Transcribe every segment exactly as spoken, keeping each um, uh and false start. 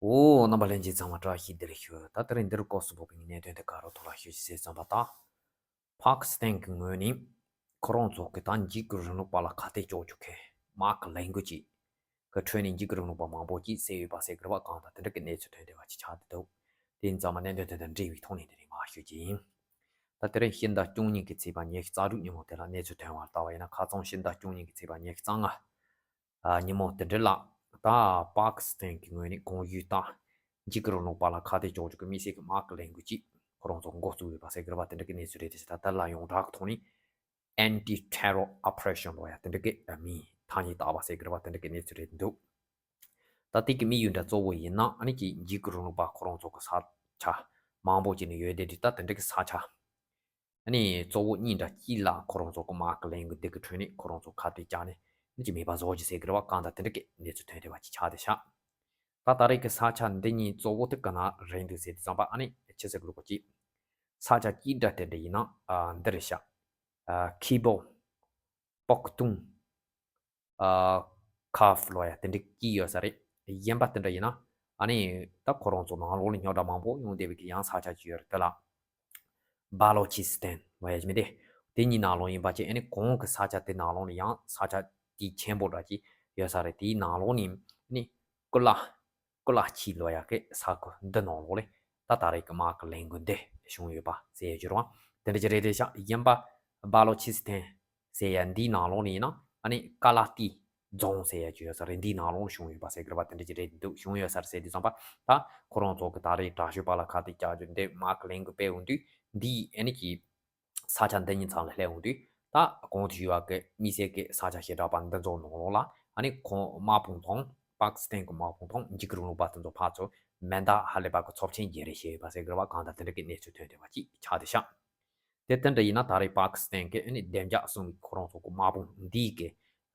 འོ། རྣམ་པ་ལྷན་རྒྱས་ཚང་མ་བཀྲ་ཤིས་བདེ་ལེགས་ཞུ། ད་དེ་རིང་འདིར་སྐོར་སུ་བབས་པའི་གནད་དོན་དེ་ག་རོ་ཐོག་ལ་ཞུ་ཞིག་ཟེར་ཙམ་པ་དང་། པཱ་ཀི་སི་ཐན་གྱི་ངོས་ནས་ཁོ་རང་ཚོ་གི་ད་འཇིགས་སྐུལ་རིང་ལུགས་པ་ལ་ཁ་གཏད་གཅོག་རྒྱུ་གི་དམག་གི་ལས་འགུལ་ཅིག་གི་ཁྲོད་ནས་འཇིགས་སྐུལ་རིང་ལུགས་པ་མང་པོ་ཅིག་བསད་ཡོད་པ་ཟེར་གི་རེད་པ། གང་ལྟར་དེ་འདྲ་གི་གནས་ཚུལ་ཐོན་བསྡད་པ་ཅིག་ཆགས་བསྡད་འདུག་དེ་ཡིན་ཙང་མ་གནད་དོན་དེ་དང་འབྲེལ་བའི་ཐོག་ནས་དེ་རིང་མར་ཞུ་རྒྱུ་ཡིན། ད་དེ་རིང་ཕྱི་ཟླ་བཅུ་གཉིས་ཀྱི་ཚེས་པ་ཉི་ཤུ་རྩ་དྲུག་ཉིན་མོ་དེ་ལ་གནས་ཚུལ་ཐོན་པར་ལྟ་བ་ཡིན་ན། ཁ་སང་ཕྱི་ཟླ་བཅུ་གཉིས་ཀྱི་ཚེས་པ་ཉི་ཤུ་རྩ་ལྔ། ཨ། ཉིན་མོ་དེ་འདྲ་ལ་ད་པཱ་ཀི་སི་ཐན་གྱི་ངོས་ནས་གོང་ཞུས་ལྟར་འཇིགས་སྐུལ་རིང་ལུགས་པ་ལ་ཁ་གཏད་གཅོག་རྒྱུ་གི་དམིགས་བསལ་གྱི་དམག་གི་ལས་འགུལ་ཅིག་ཁོ་རང་ཚོ་འགོ་བཙུགས་ཡོད་པ་ཟེར་གི་རེད་པ། དེ་འདྲ་གི་གནས་ཚུལ་རེད་དེ། ད་ལྟ་ལ་ཡོངས་གྲགས་ཀྱི་ཐོག་ནས་Anti-Terror Operation ལབ་ཡ་དེ་འདྲ་གི་མིང་ཐ་སྙད་བཏགས་པ་ཟེར་གི་རེད་པ། དེ་འདྲ་གི་གནས་ཚུལ་རེད་འདུག་ད་དེ་གི་དམིགས་ཡུལ་འདྲ་གཙོ་བོ་ཡིན་ན། ཨ་ནི་ཅིག་འཇིགས་སྐུལ་རིང་ལུགས་པ་ཁོ་རང་ཚོ་གི་ས་ཆ་མང་པོ་ཅིག་ནས་ཡོད་བསྡད་དུས། ད་དེ་འདྲ་གི་ས་ཆ་ཨ་ནི་གཙོ་བོ་གཉིས་འདྲ་གཅིག་ལ་ཁོ་རང་ཚོ་གི་དམག་གི་ལས་འགུལ་འདི་གི་ཁྲོད་ནས་ཁོ་རང་ཚོ་ཁ་གཏད་བཅག་ནས་ནི་ཅིག་མེད་པ་བཟོ་རྒྱུ་ཟེར་གི་རེད་པ། གང་ལྟར་དེ་འདྲ་གི་གནས་ཚུལ་ཐོན་བསྡད་པ་ཅིག་ཆགས་བསྡད་ཤག་ད་ད་རེས་ཀྱི་ས་ཆ་འདི་གཉིས་གཙོ་བོ་དེ་ག་ན་རེད་འདུག་ཟེར་དུས་ཙམ་པ། ཨ་ནི་ཆི་ཟེར་གི་རེད་གོ། ཅིག་ས་ཆ་གཅིག་འདྲ་དེ་འདྲ་ཡིན་ན། ཨ། འདི་རེད་ཤག་ཨ། ཁི་པོ། པོག་ཏུང་། ཨ། ཁཱ་ཧྥ་ལབ་ཡ་དེ་འདྲ་གཅིག་ཡོད་ས་རེད། གཞན་པ་དེ་འདྲ་ཡིན་ན། ཨ་ནི་ད་ཁོ་རང་ཚོ་ནང་ལོགས་ནས་རྙོག་དྲ་མང་པོ་ཡོང་བསྡད་པའི་གི་ཡང་ས་ཆ་ཅིག་ཡོད་རེད། དེ་ལ་སྦ་ལོ་ཆི་སི་ཐན་ལབ་ཡ་ཅིག་མི་འདུག་དེ་གཉིས་ནང་ལོགས་ཡིན་པ་ཅིག་ཨ་ནི་གོང་གི་ས་ཆ་དེ་ནང་ལོགས་ནས་ཡང་ས་ཆ་དེ་ཆེན་པོ་འདྲ་ཅིག་ཡོད་ས་རེད། དེའི་ནང་ལོགས་ནས་ཨ་ནི་ཀུ་ལ། ཀུ་ལ་ཆི་ལབ་ཡ་གི་ས་ཁུལ་འདི་ནང་ལོགས་ལ་ད་ད་རེས་ཀྱི་དམག་གི་ལས་འགུལ་འདི་བྱུང་ཡོད་པ་ཟེར་ཡ་ཅིག་རེད་པ། དེ་འདྲ་ཅིག་རེད་དེ་ཤག་གཞན་པ་སྦ་ལོ་ཆི་སི་ཐན་ཟེར་ཡ་འདིའི་ནང་ལོགས་ནས་ཡིན་ན། ཨ་ནི་ཀ་ལ་ཏི་རྫོང་ཟེར་ཡ་ཅིག་ཡོད་ས་རེད། འདིའི་ནང་ལོགས་ལ་བྱུང་ཡོད་པ་ཟེར་གི་རེད་པ། དེ་འདྲ་ཅིག་རེད་འདུག་བྱུང་ཡོད་ས་རེད་ཟེར་དུས་ཙམ་པ། ད་ཁོ་རང་ཚོ་གི་ད་རེས་དྲག་སྤྱོད་པ་ལ་ཁ་གཏད་བཅག་རྒྱུ་འདི་དམག་གི་ལས་འགུལ་སྤེལ་འོང་དུས། འདིའི་ཨ་ནི་ཀྱི་ས་ཆ་འདི་གཉིས་མཚམས་ལ་སླེབས་འོང་དུས། ད་གོང་དུ་ཞུས་པ་གི་དམིགས་བསལ་གྱི་ས་ཆ་བྱེ་བྲག་པ་འདི་ཚོ་ནང་ལོགས་ལ་ཨ་ནི་ཁོང་དམག་དཔུང་དང་། པཱ་ཀི་སི་ཐན་གྱི་དམག་དཔུང་དང་འཇིགས་སྐུལ་རིང་ལུགས་པ་དེ་ཚོ་ཕར་ཚུར་མེ་མདའ་ཧ་ལས་པ་གི་ཚབས་ཆེན་བརྗེ་རེས་བྱས་ཡོད་པ་ཟེར་གི་རེད་པ། གང་ལྟར་དེ་འདྲ་གི་གནས་ཚུལ་ཐོན་བསྡད་པ་ཅིག་ཆགས་བསྡད་ཤག་དེ་དེ་འདྲ་ཡིན་ན། ད་རེས་པཱ་ཀི་སི་ཐན་གྱི་ཨ་ནི་བདེ་འཇགས་སྲུང་བའི་ཁོ་རང་ཚོ་གི་དམག་དཔུང་འདིའི་གི།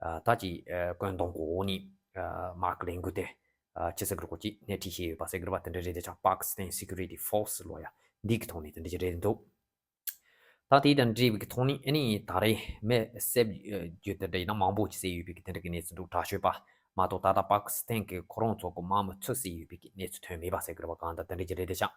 ཨ། ད་ཅིག་ཨ། བཀོད་འདོམས་གི་འོག་ནས། ཨ། དམག་གི་ལས་འགུལ་དེ། ཨ། ཅི་ཟེར་གི་རེད་གོ། ཅིག་སྣེ་ཁྲིད་བྱས་ཡོད་པ་ཟེར་གི་རེད་པ། དེ་འདྲ་རེད་དེ་ཤག Pakistan Security Force ལབ་ཡ་འདི་གི་ཐོག་ནས་དེ་འདྲ་ཅིག་རེད་འདུག་ད་དེ་དང་འབྲེལ་བའི་གི་ཐོག་ནས་ཨ་ནི་ད་རེས་མི་བསད་རྒྱུ་དེ་འདྲ་ཡིན་ན་མང་པོ་ཅིག་བསད་ཡོད་པའི་གི་དེ་འདྲ་གི་གནས་ཚུལ་འདུག་དྲག་སྤྱོད་པ་མ་གཏོགས། ད་ལྟ་པཱ་ཀི་སི་ཐན་གི་ཁོ་རང་ཚོ་གི་དམག་མི་ཚོ་བསད་ཡོད་པའི་གི་གནས་ཚུལ་ཐོན་མེད་པ་ཟེར་གི་རེད་པ། གང་ལྟར་དེ་འདྲ་ཅིག་རེད་དེ་ཤག་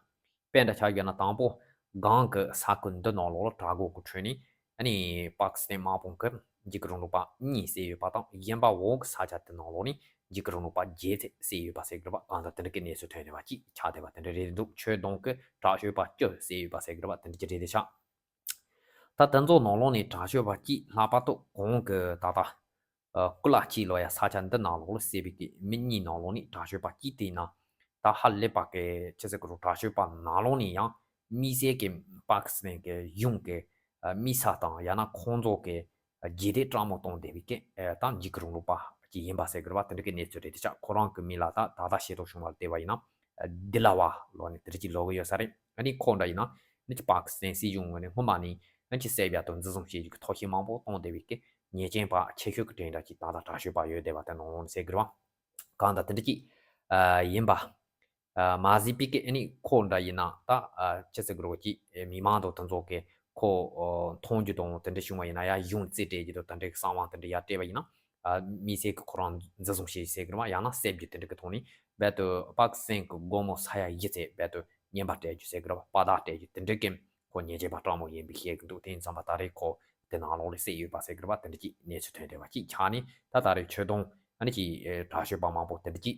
དཔེ་འདྲ་ཆ་བཞག་ན། དང་པོ་སྒང་གི་ས་ཁུལ་འདི་ནང་ལོགས་ལ་དྲག་རྒོལ་གི་ཁྲོད་ནས་ཨ་ནི་པཱ་ཀི་སི་ཐན་དམག་དཔུང་གི་འཇིགས་སྐུལ་རིང་ལུགས་པ་གཉིས་བསད་ཡོད་པ་དང་། གཞན་པ་འོག་གི་ས་ཆ་དེ་ནང་ལོགས་ནས་འཇིགས་སྐུལ་རིང་ལུགས་པ་བརྒྱད་ཙམ་བསད་ཡོད་པ་ཟེར་གི་རེད་པ། གང་ལྟར་དེ་འདྲ་གི་གནས་ཚུལ་ཐོན་བསྡད་པ་ཅིག་ཆགས་བསྡད་པ་དེ་འདྲ་རེད་འདུག་ཆོས་དོན་གི་དྲག་སྤྱོད་པ་བཅུ་བསད་ཡོད་པ་ཟེར་གི་རེད་པ། དེ་འདྲ་ཅིག་རེད་དེ་ཤག་ད་དེ་ཚོ་ནང་ལོགས་ནས་དྲག་སྤྱོད་པ་གཅིག། ལྷག་པར་དུ་གོང་གི་ད་ལྟ། ཨ། ཀུ་ལ་ཆི་ལབ་ཡ་ས་ཆ་འདི་ནང་ལོགས་ལ་བསད་པའི་གི་མི་གཉིས་ནང་ལོགས་ནས་དྲག་སྤྱོད་པ་གཅིག་དེ་ཡིན་ན། ད་ཧ་ལས་པ་གི་ཅི་ཟེར་གི་རེད། དྲག་སྤྱོད་པ་ནང་ལོགས་ནས་ཡང་དམིགས་བསལ་གྱི་པཱ་ཀི་སི་ཐན་གི་གཞུང་གི། ཨ། མི་ས་དང་ཡང་ན་ཁོང་ཚོ་གི། ཨ། རྒྱུད་སྡེ་དྲང་མོ་གཏོང་བསྡད་པའི་གི། ཨ། ད་འཇིགས་སྐུལ་རིང་ལུགས་པ་ཅིག་ཡིན་པ་ཟེར་གི་རེད་པ། དེ་འདྲ་གི་གནས་ཚུལ་རེད་དེ་ཤག་ཁོ་རང་གི་མིང་ལ་ད་ད་ལྟ་ཤེས་རྟོགས་བྱུང་བ་ལ་བལྟས་པ་ཡིན་ན། ཨ། དི་ལ་བ་ལབ་ནས་དེ་འདྲ་ཅིག་ལབ་གི་ཡོད་ས་རེད། ཨ་ནི་ཁོ་འདྲ་ཡིན་ན་ནི་ཅིག་པཱ་ཀི་སི་ཐན་སྲིད་གཞུང་ངོས་ནས་སྔོན་མ་ནས་ཨ་ཅིག་བསད་རྒྱུ་དང་འཛིན་བཟུང་བྱེད་རྒྱུ་གི་ཐབས་ཤེས་མང་པོ་གཏོང་བསྡད་པའི་གི་ཉེས་ཅན་པ་ཆེ་ཤོས་ཀྱི་གྲས་འདྲ་ཅིག་ད་ལྟ་དྲག་སྤྱོད་པ་ཡོད་བསྡད་པ་དེ་ནང་ལོགས་ནས་ཟེར་གི་རེད་པ། གང་ལྟར་དེ་འདྲ་ཅིག་ཨ། ཡིན་པ། ཨ། མ་གཞི་པའི་གི་ཨ་ནི་ཁོ་འདྲ་ཡིན་ན་ད། ཨ། ཅི་ཟེར་གི་རེད་གོ། ཅིག་མི་མང་དང་དེ་ཚོ་གི་ཁོ། ཨོ། མཐོང་རྒྱུ་དང་དེ་འདྲ་བྱུང་བ་ཡིན་ན་ཡང་གཞུང་རྩིས་སྤྲད་རྒྱུ་དང་དེ་འདྲའི་གསང་བ་དེ་འདྲ་ཡར་སྤྲད་པ་ཡིན་ན། ཨ། དམིགས་བསལ་གྱི་ཁོ་རང་འཛིན་བཟུང་བྱེད་ཟེར་གི་རེད་པ། ཡང་ན་བསད་རྒྱུ་དེ་འདྲ་གི་ཐོག་ནས་རྦད་དེ་པཱ་ཀི་སི་ཐན་གྱི་སྒོར་མོ་ས་ཡ་བཞི་ཙམ་རྦད་དེ་རྔན་པ་སྤྲད་རྒྱུ་ཟེར་གི་རེད་པ། དཔའ་རྟགས་སྤྲད་རྒྱུ་དེ་འདྲ་གི་ཁོ་ཉེས་ཅན་པ་དྲང་མོ་ཡིན་པའི་བཤད་གི་འདུག་དེ་ཡིན་ཙང་མ་ད་རེས་ཁོ་དེ་ནང་ལོགས་ལ་བསད་ཡོད་པ་ཟེར་གི་རེད་པ། དེ་འདྲ་ཅིག་གནས་ཚུལ་ཐོན་བསྡད་པ་ཅིག་ཆགས་ནས། ད་ད་རེས་ཆོས་དོན་ཨ་ནི་ཅིག་དྲག་སྤྱོད་པ་མང་པོ་དེ་འདྲ་ཅིག་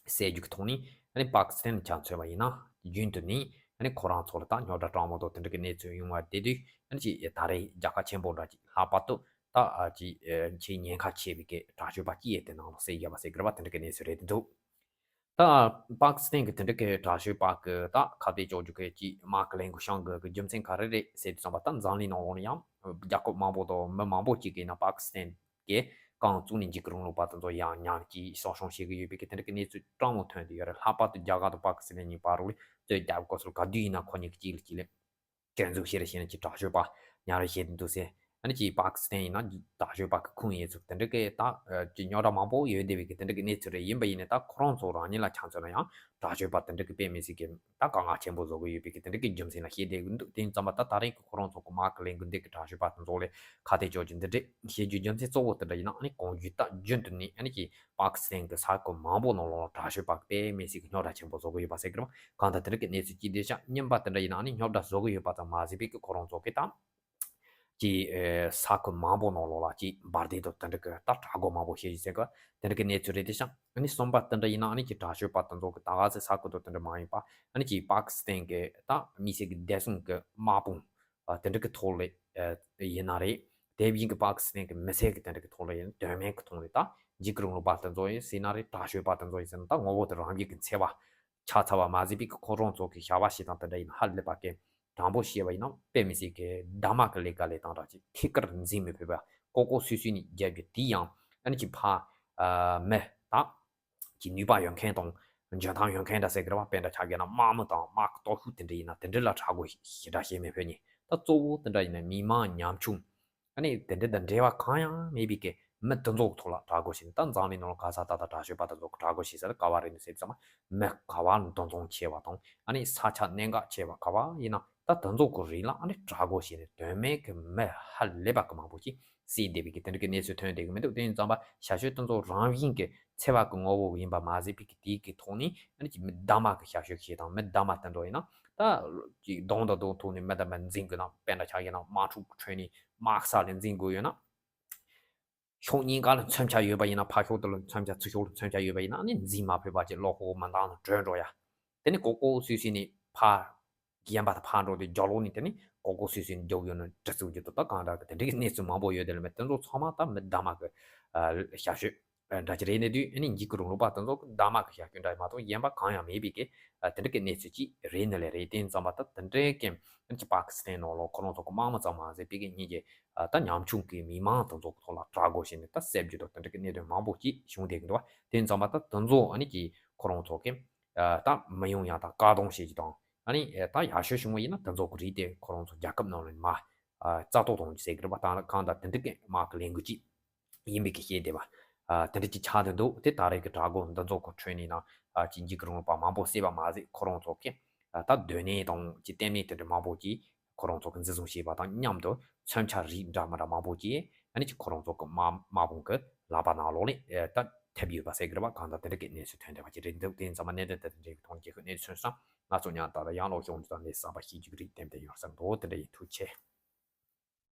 བསད་རྒྱུ་གི་ཐོག་ནས་ཨ་ནི་པཱ་ཀི་སི་ཐན་ཆ་མཚོན་པ་ཡིན་ན། རྒྱུན་དུ་ནས་ཨ་ནི་ཁོ་རང་ཚོ་ལ་ད་རྙོག་དྲ་དྲང་མོ་དང་དེ་འདྲ་གི་གནས་ཚུལ་ཡོང་བ་དེ་དུས། ཨ་ནི་ཅིག་ད་རེས་རྒྱལ་ཁ་ཆེན་པོ་འདྲ་ཅིག་ལྷག་པར་དུ་ད། ཨ། ཅིག་ཨ། ཆེས་ཉེན་ཁ་ཆེ་བའི་གི་དྲག་སྤྱོད་པ་གཅིག་ཡོད་དེ་ནང་ལ་བསད་བཞག་པ་ཟེར་གི་རེད་པ། དེ་འདྲ་གི་གནས་ཚུལ་རེད་འདུག་ད་པཱ་ཀི་སི་ཐན་གི་དེ་འདྲ་གི་དྲག་སྤྱོད་པ་གི་ད་ཁ་གཏད་གཅོག་རྒྱུ་གི་ཅིག་དམག་གི་ལས་འགུལ་བྱུང་དགོས་གི་རྒྱུ་མཚན་ག་རེ་རེད་ཟེར་དུས་ཙམ་པ། ད་འཛམ་གླིང་ནང་ལོགས་ནས་ཡང་རྒྱལ་ཁབ་མང་པོ་དང་མི་མང་པོ་ཅིག་གིས་ན་པཱ་ཀི་སི་ཐན་གི་རྐང་བཙུགས་ནས་འཇིགས་སྐུལ་རིང་ལུགས་པ་དེ་ཚོ་ཡང་ཉམས་ཀྱིས་གསོ་སྐྱོང་བྱེད་གི་ཡོད་པའི་གི་དེ་འདྲ་གི་གནས་ཚུལ་དྲང་མོ་ཐོན་བསྡད་ཡོད་རེད། ལྷག་པར་དུ་རྒྱ་གར་དང་པཱ་ཀི་སི་ཐན་གཉིས་བར་ལ་རྩོད་རྒྱག་དགོས་ཚུལ་ག་དུས་ཡིན་ན་ཁོ་གཉིས་ཀྱི་གཅིག་ལ་གཅིག་ལ་སྐྱོན་འཛུགས་བྱེད་རེ་བྱས་ནས་ཅིག་དྲག་སྤྱོད་པ་ཉར་རེ་བྱེད་དུ་འདུག་ཟེར། ཨ་ནི་ཅིག་པཱ་ཀི་སི་ཐན་ཡིན་ན་དྲག་སྤྱོད་པ་གི་ཁུངས་ཡིན་ཚུལ་དེ་འདྲ་གི་ད་ཅིག་རྙོག་དྲ་མང་པོ་ཡོད་བསྡད་པའི་གི་དེ་འདྲ་གི་གནས་ཚུལ་རེད། ཡིན་པ་ཡིན་ནའི་ད་ཁོ་རང་ཚོ་རང་ཉིད་ལ་ཆ་མཚོན་ན་ཡང་དྲག་སྤྱོད་པ་དེ་འདྲ་གི་དཔེ་མི་སྲིད་གི་ད་དཀའ་ངལ་ཆེན་པོ་བཟོ་གི་ཡོད་པའི་གི་དེ་འདྲ་གི་རྒྱུ་མཚན་ལ་བཤད་བསྡད་གི་འདུག་དེ་ཡིན་ཙམ་པ་ད་ད་རེས་ཀྱི་ཁོ་རང་ཚོ་གི་དམག་གི་ལས་འགུལ་འདི་གི་དྲག་སྤྱོད་པ་དེ་ཚོ་ལས་ཁ་གཏད་གཅོག་རྒྱུ་འདི་འདྲས་བཤད་རྒྱུ་རྒྱུ་མཚན་གཙོ་བོ་དེ་འདྲ་ཡིན་ན། ཨ་ནི་གང་ཡིན་ད་རྒྱུན་དུ་ནས་ཨ་ནི་ཀྱི་པཱ་ཀི་སི་ཐན་གྱི་ས་ཁུལ་མང་པོ་ནང་ལོགས་ལ་དྲག་སྤྱོད་པ་དཔེ་མི་སྲིད་ཀྱི་རྙོག་དྲ་ཆེན་པོ་བཟོ་གི་ཡོད་པ་ཟེར་གི་རེད་བ། གང་ལྟར་དེ་འདྲ་གི་གནས་ཚུལ་གཅིག་དེ་ཤ་རྙིང་པ་དེ་འདྲ་ཡིན་ན་ཨ་ནི་རྙོག་དྲ་བཟོ་གི་ཡོད་པ་ཙམ་མ་ཟད་པའི་གི་ཁོ་རང་ཚོ་གི་ད་ཀྱི་ས་ཁུལ་མང་པོ་ནང་ལོགས་ལ་ཀྱི་འབར་མདེལ་དང་དེ་འདྲ་གི་ད་དྲག་རྒོལ་མང་པོ་བྱེད་ཀྱི་ཟེར་གི་དེ་འདྲ་གི་གནས་ཚུལ་རེད། དེ་ཤ་ཨ་ནི་གསུམ་པ་དེ་འདྲ་ཡིན་ན་ཨ་ནི་ཀྱི་དྲག་སྤྱོད་པ་དེ་ཚོ་གི་ད་ག་ཚོད་ས་ཁུལ་དང་དེ་འདྲ་མ་ཡིན་པ་ཨ་ནི་ཀྱི་པཱ་ཀི་སི་ཐན་གི་ད་མི་སེར་གི་བདེ་སྲུང་གི་དམག་དཔུང་ཨ་དེ་འདྲ་གི་ཐོག་ལ་ཨ་ཡིན་ན་རེད། དེ་བཞིན་གི་པཱ་ཀི་སི་ཐན་གི་མི་སེར་གི་དེ་འདྲ་གི་ཐོག་ལ་ཡིན་དོན་མེད་གི་ཐོག་ནས་ད་འཇིགས་སྐུལ་རིང་ལུགས་པ་དེ་ཚོ་ཡིན་ཟེར་ན་རེད། དྲག་སྤྱོད་པ་དེ་ཚོ་ཡིན་ཟེར་ན་ད་ངོ་བོ་དེ་རང་རྒྱུད་ཀྱི་འཚེ་བ་ཆགས་ཚར་བ་མ་ཟད་པའི་གི་ཁོ་རང་ཚོ་གི་བྱ་བ་བྱེད་སྟངས་དེ་འདྲ་ཡིན་ཧ་ལས་པ་གི་དྲང་པོ་བཤད་པ་ཡིན་ན་དཔེ་མི་སྲིད་གི་གདམས་ངག་གི་ལས་ཀ་ལས་སྟངས་འདྲ་ཅིག་ཐད་ཀར་འཛིན་མི་ཕོད་པ་ལྐོག་ལྐོག་སུད་སུད་ནས་རྒྱབ་རྒྱུ་དེ་ཡང་ཨ་ནི་ཅིག་ཕ་ཨ་མི་ད། གི་ནུས་པ་ཡོད་མཁན་དང་འཇོན་ཐང་ཡོད་མཁན་འདྲ་ཟེར་གི་རེད་བ། དཔེ་འདྲ་ཆགས་ཡོད་ན་དམག་མི་དང་དམག་གི་སྟོབས་ཤུགས་དེ་འདྲ་ཡིན་ན་དེ་འདྲ་ལ་དྲག་རྒོལ་ཞེ་དྲག་བྱེད་མི་ཕོད་ནི། ད་གཙོ་བོ་དེ་འདྲ་ཡིན་ན་མི་མང་ཉམ་ཆུང་ཨ་ནི་དེ་འདྲ་དང་འབྲེལ་བ་གང་ཡང་མེད་པའི་གི་མི་དེ་ཚོ་གི་ཐོག་ལ་དྲག་རྒོལ་བྱེད་ནི། ད་འཛམ་གླིང་ནང་ལ་ག་ས་ད་ལྟ་དྲག་སྤྱོད་པ་དེ་ཚོ་གི་དྲག་རྒོལ་བྱེད་ས་དེ་ག་བ་རེད་ནི་ཟེར་ཙམ་མི་ག་བ་འདུ་འཛོམས་ཆེ་བ་དང་ཨ་ནི་ས་ཆ་གནད་འགག་ཆེ་བ་ག་བ་ཡིན་ན་ད་དེ་ཚོ་གི་རིང་ལ་ཨ་ནི་དྲག་རྒོལ་བྱེད་ནི་དོན་མེད་གི་མི་ཧ་ལས་པ་གི་མང་པོ་ཅིག་བསད་བསྡད་པའི་གི་དེ་འདྲ་གི་གནས་ཚུལ་ཐོན་བསྡད་གི་མི་འདུག་དེ་ཡིན་ཙམ་པ་བྱ་སྤྱོད་དེ་ཚོ་རང་བཞིན་གི་འཚེ་བ་གི་ངོ་བོ་ཡིན་པ་མ་ཟད་པའི་གི་དེའི་གི་ཐོག་ནས་ཨ་ནི་ཅིག་མི་གདམས་ངག་གི་བྱ་སྤྱོད་བྱེད་སྟངས་མི་གདམས་ངག་དེ་འདྲ་ཡིན་ན་ད་ཅིག་གདོང་དང་གདོང་ཐུག་ནས་མི་དང་མི་འཛིང་དགོས་ན། དཔེ་འདྲ་ཆགས་ཡིན་ན་དམག་འཁྲུག་ཁྲོད་ནས་དམག་ས་ལ་འཛིང་དགོས་ཡོད་ན། ཕྱོགས་གཉིས་ཀ་ལ་མཚོན་ཆ་ཡོད་པ་ཡིན་ན་ཕར་ཕྱོགས་དེ་ལ་མཚོན་ཆ་ཚུར་ཕྱོགས་ལ་མཚོན་ཆ་ཡོད་པ་ཡིན་ན་ཨ་ནི་འཛིང་མ་ཕོད་པ་ཅིག་བློ་ཁོག་མི་འདང་ནས་བྲོས་འགྲོ་ཡ། དེ་ནི་ལྐོག་ལྐོག་སུད་སུད་ནས་ཕར་གཞན་པ་དང་ཕར་འགྲོ་དུས་རྒྱབ་ལོགས་ནས་དེ་ནི་ལྐོག་ལྐོག་སུད་སུད་ནས་རྒྱབ་ཡོད་ནོ་གྲི་བཙུགས་རྒྱུ་དེ་དག་གང་འདྲ་གི་དེ་འདྲ་གི་གནས་ཚུལ་མང་པོ་ཡོད། དེ་ལ་མི་དེ་ཚོ་ཚང་མ་ད་མི་གདམས་ངག་གི་ཨ་བྱ་སྤྱོད་འདྲ་ཅིག་རེད་ནི་དུས་ཨ་ནི་འཇིགས་སྐུལ་རིང་ལུགས་པ་དེ་ཚོ་གི་གདམས་ངག་གི་བྱ་སྤྱོད་འདྲ་མ་གཏོགས་གཞན་པ་གང་ཡང་མེད་པའི་གི་ཨ་དེ་འདྲ་གི་གནས་ཚུལ་ཅིག་རེད་ནི་ལས་རེད། དེ་ཡིན་ཙམ་པ་ད་དེ་འདྲའི་གི་ཨ་ནི་ཅིག་པཱ་ཀི་སི་ཐན་ནང་ལོགས་ཁོ་རང་ཚོ་གི་དམག་མི་ཙམ་མ་ཟད་པའི་གི་ཉིད་ཀྱི་ཨ་ད་ཉམ་ཆུང་གི་མི་མང་དེ་ཚོ་གི་ཐོག་ལ་དྲག་རྒོལ་བྱས་ནས་ད་བསད་རྒྱུ་དང་དེ་འདྲ་གི་གནད་དོན་མང་པོ་ཅིག་བྱུང་བསྡད་གི་འདུག་བ། དེ་ཡིན་ཙམ་པ་ད་དེ་ཚོ་ཨ་ནི་ཀྱི་ཁོ་རང་ཚོ་གི་ཨ་ད་མི་ཡོང་ཡ་ད་བཀག་སྡོམ་བྱེད་རྒྱུ་དང་ཨ་ནི་ཨ་ད་ཡག་ཤོས་བྱུང་བ་ཡིན་ན་དེ་ཚོ་གི་རིགས་དེ་ཁོ་རང་ཚོ་རྒྱལ་ཁབ་ནང་ལ་མར་ཨ་རྩ་གཏོར་གཏོང་རྒྱུ་ཟེར་གི་རེད་པ། ད་གང་ལྟར་དེ་འདྲ་གི་དམག་གི་ལས་འགུལ་ཅིག་ཡིན་པའི་གི་བཤད་བསྡད་པ། ཨ་དེ་འདྲ་ཅིག་ཆགས་བསྡད་འདུག་དེ་ད་རེས་ཀྱི་དྲག་རྒོལ་འདི་ཚོ་གི་ཁྲོད་ནས་ན་ཨ་ཅིག་འཇིགས་སྐུལ་རིང་ལུགས་པ་མང་པོ་བསད་པ་མ་ཟད་ཁོ་རང་ཚོ་གི་ཨ་ད་སྡོད་གནས་དང་ཅིག་ལྟེ་གནས་དེ་འདྲ་མང་པོ་ཅིག་ཁོ་རང་ཚོ་གི་འཛིན་བཟུང་བྱས་པ་དང་མཉམ་དུ་མཚོན་ཆ་རིགས་འདྲ་མི་འདྲ་མང་པོ་ཅིག་ཨ་ནི་ཅིག་ཁོ་རང་ཚོ་གི་དམག་དམག་དཔུང་གི་ལག་པ་ནང་ལོགས་ལ་ཨ་ད་ཐེབས་ཡོད་པ་ཟེར་གི་རེད་པ། གང་ལྟར་དེ་འདྲ་གི་གནས་ཚུལ་ཐོན་བསྡད་པ་ཅིག་རེད་འདུག་དེ་ཡིན་ཙང་མ་གནད་དོན་དེ་འདྲའི་གི་ཐོག་ནས་རྒྱལ་ཁབ་གནས་ཚུལ་སོང་ཙང་ང་ཚོ་ཉག་ཏག་ཏག་ཡང་ལོག་ཤོག་འདི་དང་ལས་བསམ་པ་ཤེས་རྒྱུ་གི་རིགས་ཏན་ཏན་ཡོད་བསམ་འདུག་དེ་འདྲ་ཡིན། ཐུགས་རྗེ་ཆེ།